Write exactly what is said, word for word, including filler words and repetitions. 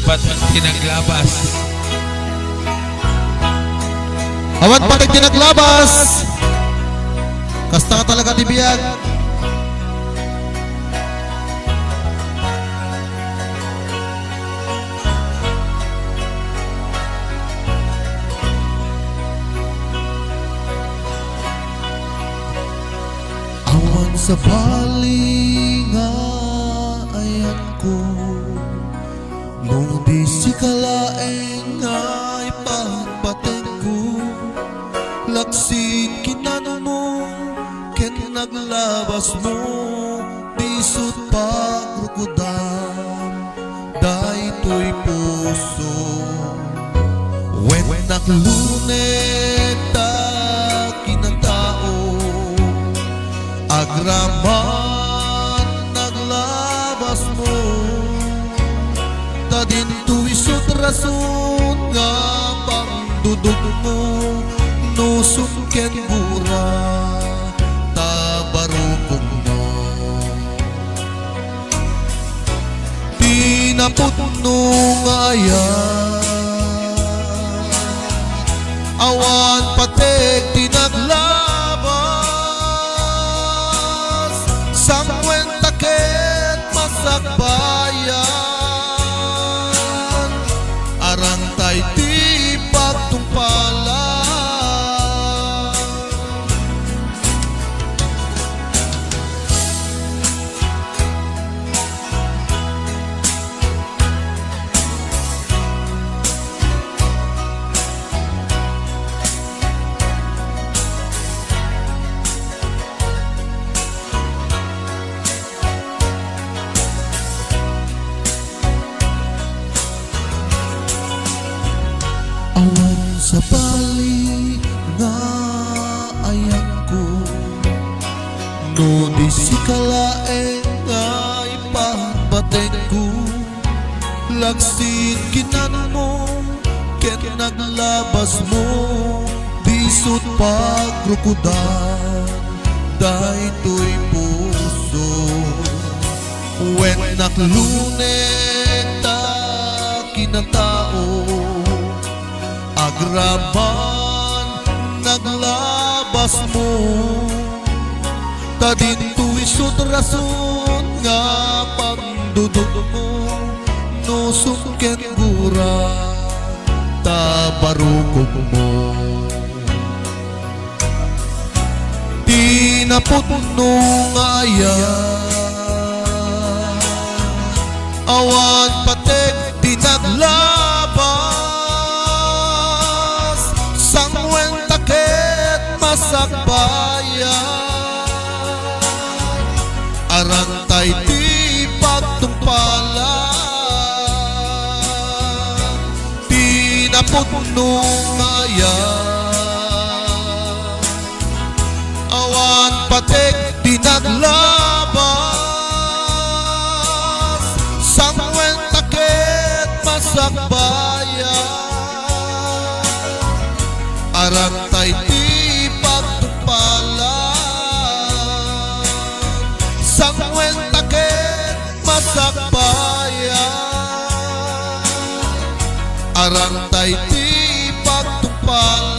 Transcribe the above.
Pateg ti naglabas. Awan pateg ti naglabas. Kasta ka talaga ti biag. Awan sabali nga ayanko, no di sika laeng nga ipatpatengko, laksid kinanmo ken naglabasmo, disut pagrukodan daytoy puso. Wen nakluneg ta kinatao, agraman naglabasmo, ta dinto isut rason nga pangdudugmo, nusot ken gura ta barukongmo. Ti napudno nga ayan, awan pateg ti naglabas, sanguen ta ket masakbayan, arantay ti pagtungpalan. Awan sabali nga ayanko, no di sika laeng nga ipatpatengko, laksid kinanmo ket naglabasmo, disut pagrukodan daytoy puso. Wen nakluneg ta kinatao, agraman naglabasmo, ta dinto isut rason nga pangdudugmo, nusot ken gura ta barukongmo. Ti napudno nga ayan, awan pateg ti naglabas, sanguen ta ket masakbayan, arantay ti pagtungpalan. Ti napudno nga ayan, awan pateg ti naglabas, sanguen ta ket masakbayan, arantay ti pagtungpalan, sanguen ta ket masakbayan, arantay ti pagtungpalan.